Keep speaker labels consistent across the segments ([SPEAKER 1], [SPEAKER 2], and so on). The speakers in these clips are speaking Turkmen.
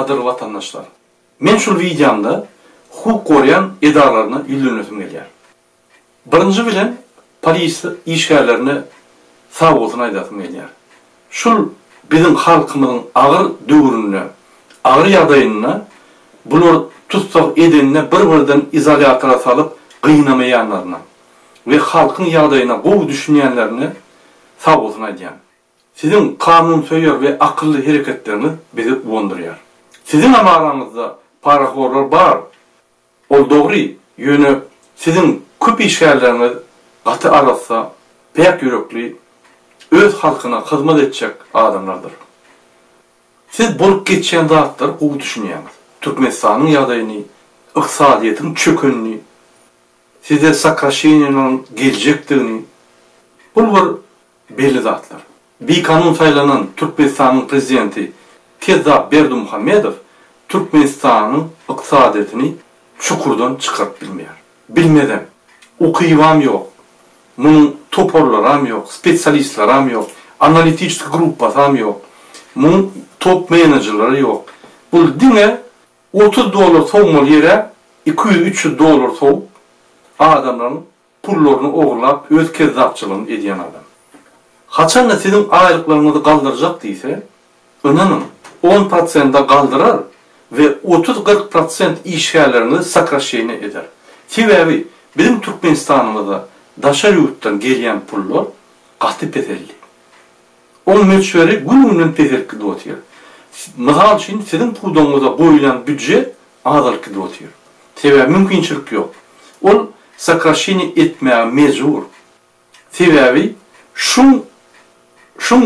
[SPEAKER 1] Gadyrly watandaşlar! Men şul wideomda hukuk goraýan edaralaryna ýüzlenesim gelýär. Birinji bilen polisiýa işgärlerine sag bolsun aýdasym gelýär. Şul biziň halkymyzyň agyr döwründe, agyr ýagdaýynda bular tussag edende bir-birden izolýatora salyp gynamaýanlaryna we halkyň ýagdaýyna gowy düşünýänlerine sag bolsun aýdýan. Siziň kanunsöýer we akylly hereketleriňiz bizi guwandyrýar. Siziňem araňyzda parahorlar bar, ol dogry, ýöne siziň köp işgärleriňiz gaty arassa, päk ýürekli, öz halkyna hyzmat etjek adamlardyr. Siz bolup geçýän zatlary gowy düşünýäňiz. Türkmenistanyň ýagdaýyny, ykdysadyýetiň çökenini, size sokraşeniýalaryň geljekdigini, bul bir Belli zatlar. Bikanun saýlanan Türkmenistanyň prezidenti kezzap Berdimuhamedow Türkmenistanyň ykdysadyýetini çukurdan çykaryp bilmeýär. Bilmezem. Ukybam ýok. Munuň toparlaram ýok, spesialistleram ýok, analitiçeskiý gruppasam ýok. Muň top menejerleri ýok. Bul diňe 30 dollar sowmaly ýere 200-300 dollar sowup adamlaryň Pullaryny ogurlap öz kezzapçylygyny edýän adam. Haçanda siziň aýlyklaryňyzy galdyrjak diýse, ynanyň, on prosende galdyrar we otuz-kyrk prosent işgärleriňizi sokraşeniýe eder. Sebäbi biziň Türkmenistanymyzda daşary ýurtdan gelýän pullar gaty peseldi. Oň möçberi gün-günden peselip gidip otyr. Mysal üçin, siziň pudagyňyza goýulýan býudjet azalyp gidip otyr. Sebäbi mümkinçilik ýok. Ol sokraşeniýe etmäge mejbur. Sebäbi şuň şuň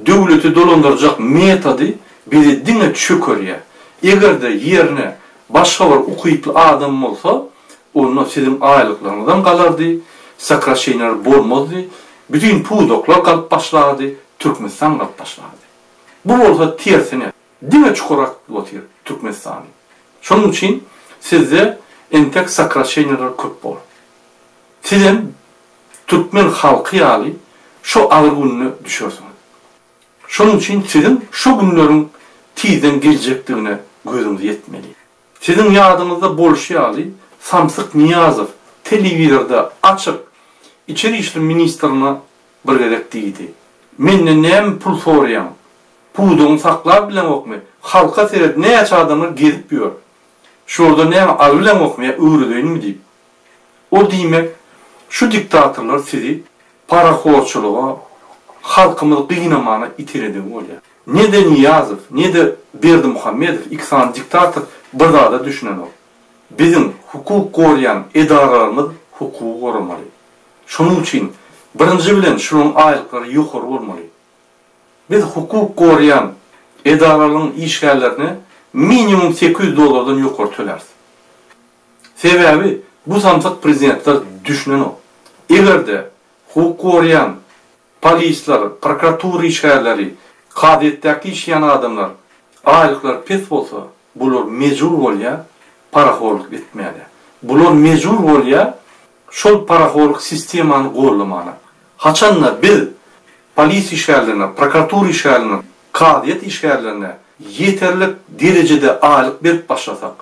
[SPEAKER 1] döwleti dolandyrjak metody bizi diňe çökerýär. Eger-de ýerine başga bir ukyply adam bolsa, onda siziň aýlyklaryňyzam galardy, sokraşeniýeler bolmazdy, bütin pudaklar galyp başlardy, Türkmenistan galyp başlardy. Bu bolsa tersine. Diňe çukur akyp otyr Türkmenistany. Şonuň üçin sizde entek sokraşeniýalar köp bor. Sizem türkmen halky ýaly şo agyr gününe düşersiňiz. Şonuň üçin siziň şo günleriň tizden geljekdigine gözüňiz ýetmeli. Siziň ýadyňyzda bolşy ýaly samsyk Nyýazow telewizorda açyk içeri işler ministrine bir gezek diýdi. Menden näme pul soraýaň? Pudagyňy saklap bileňokmy? Halka seret näçe adamlar gezip ýör. Şulardan näme alybileňokmy ýa öwredeýinmi diýip. O diýmek şu diktatorlar sizi parahorçylyga, halkymyzy gynamana iteredigi bolýar. Ne-de Nyýazow, ne-de Berdimuhamedow iki sany diktator bir zada düşünenok. Biziň hukuk gorýan edaralarymyz hukugy goramaly. Şonuň üçin birinji bilen şularyň aýlyklary ýokary bolmaly. Biz hukuk goraýan edaralaryň işgärlerine minimum 800 dollardan ýokary töläris. Sebäbi bu samsyk prezidentler düşünenok. Eger-de hukuk goraýan polisler, prokuratura işgärleri, kazyýetdäki işleýän adamlar aýlyklary pes bolsa, bular mejbur bolýar parahorlyk etmäne. Bular mejbur bolýar şol parahorlyk sistemany gollamana. Haçanda biz polis işgärlerine, prokuratura işgärlerine, kazyýet işgärlerine ýeterlik derejede aýlyk berip başlasak,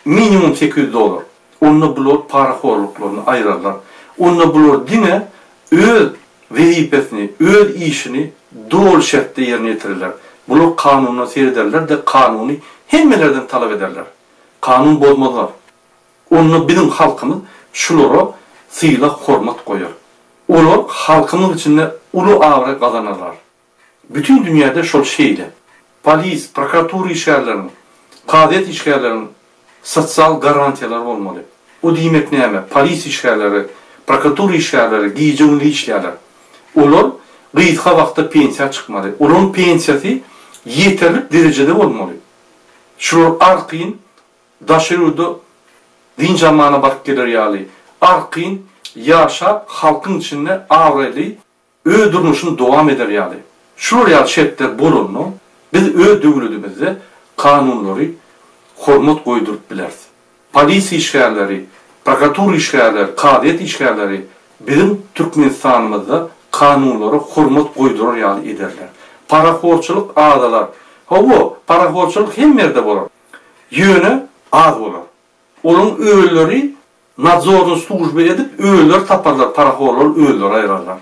[SPEAKER 1] minimum 800 dollar, onda bular parahorluklaryny aýyrarlar. Onda bular diňe öz wezipesini, öz işini doly şertde ýerine ýetirerler. Bular kanuna serederler-de kanuny hemmelerden talap ederler. Kanun bozmazlar. Onda biziň halkymyz şulara sylag hormat goýar. Olar halkymyz içinde uly abraý gazanarlar. Bütin dünýäde şol şeýle. Polis, prokuratura işgärleriniň, kazyýet işgärleriniň sosial garantiýalary bolmaly. O diýmek näme? Polis işgärleri, prokuratura işgärleri gije-gündiz işleýärler. Olar gysga wagtda pensiýa çykmaly. Olaryň pensiýasy ýeterlik derejede bolmaly. Şular arkaýyn daşary ýurda dynç almana baryp geler ýaly, arkaýyn ýaşap, halkyň içinde abraýly öz durmuşyny dowam eder ýaly. Şular ýaly şertler bolanda, biz öz döwledimizde kanunlary hormat goýduryp bileris. Polisiýa işgärleri, prokuratura işgärleri, kazyýet işgärleri biziň Türkmenistanymyzda kanunlara hormat goýdurar ýaly ederler. Parahorçylyk azalar. Hawa, parahorçylyk hemme ýerde bolar. Ýöne az bolar. Olaryň özleri nadzornyý služba edip özleri taparlar parahorlary özleri aýyrarlar.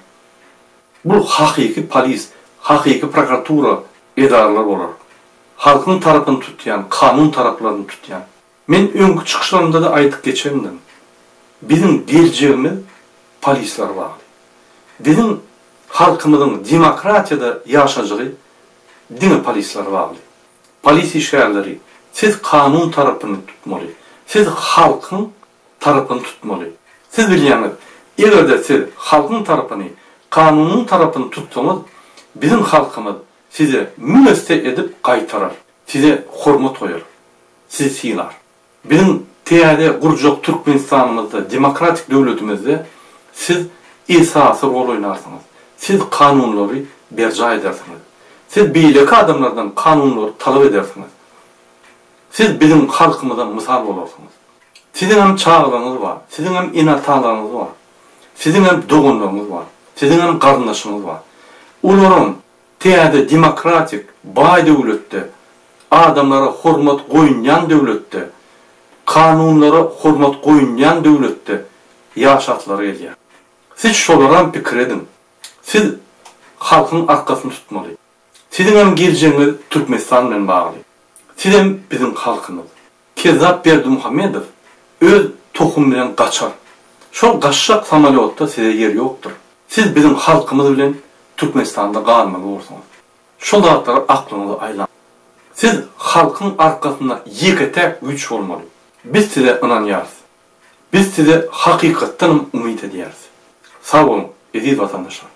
[SPEAKER 1] Bul hakyky polis, hakyky prokuratura edaralar bolar. Halkyň tarapyny tutýan, kanun taraplaryny tutýan. Men öňki çykyşlarymda-da aýdyp geçendim. Biziň geljegimiz polislere bagly. Biziň halkymyzyň demokratiýada ýaşajygy diňe polislere bagly. Polis işgärleri, siz kanun tarapyny tutmaly. Siz halkyň tarapyny tutmaly. Siz bilýäňiz, eger-de siz halkyň tarapyny, kanunyň tarapyny tutsaňyz, biziň halkymyz size müňesse edip gaýtarar. Size hormat goýar. Sizi sylar. Biziň täze gurjak Türkmenistanymyzda, demokratik döwletimizde siz esasy rol oýnarsyňyz. Siz kanunlary berjaý edersiňiz. Siz beýleki adamlardan kanunlary talap edersiňiz. Siz biziň halkymyza mysal bolarsyňyz. Siziňem çagalaryňyz bar, siziňem ene-atalaryňyz bar, siziňem doganlaryňyz bar, siziňem garyndaşyňyz bar. Olaram Täze demokratik, baý döwletde, adamlara hormat goýunýan döwletde, kanunlara hormat goýunýan döwletde ýaşaslary gelýär. Siz şolaram pikir ediň. Siz halkyň arkasyny tutmaly. Siziňem geljegiňiz Türkmenistan bilen bagly. Sizem biziň halkymyz. Kezzap Berdimuhamedow öz tohumy bilen gaçar. Şol gaçjak samolýotda size ýer ýokdur. Siz biziň halkymyz bilen Türkmenistanda galmaly borsuňyz. Şol zatlary aklyňyza aýlaň. Siz halkyň arkasynda ýeke-täk güýç bolmaly. Biz size ynanýarys. Biz size hakykatdanam umyt edýäris. Sag boluň, eziz watandaşlar!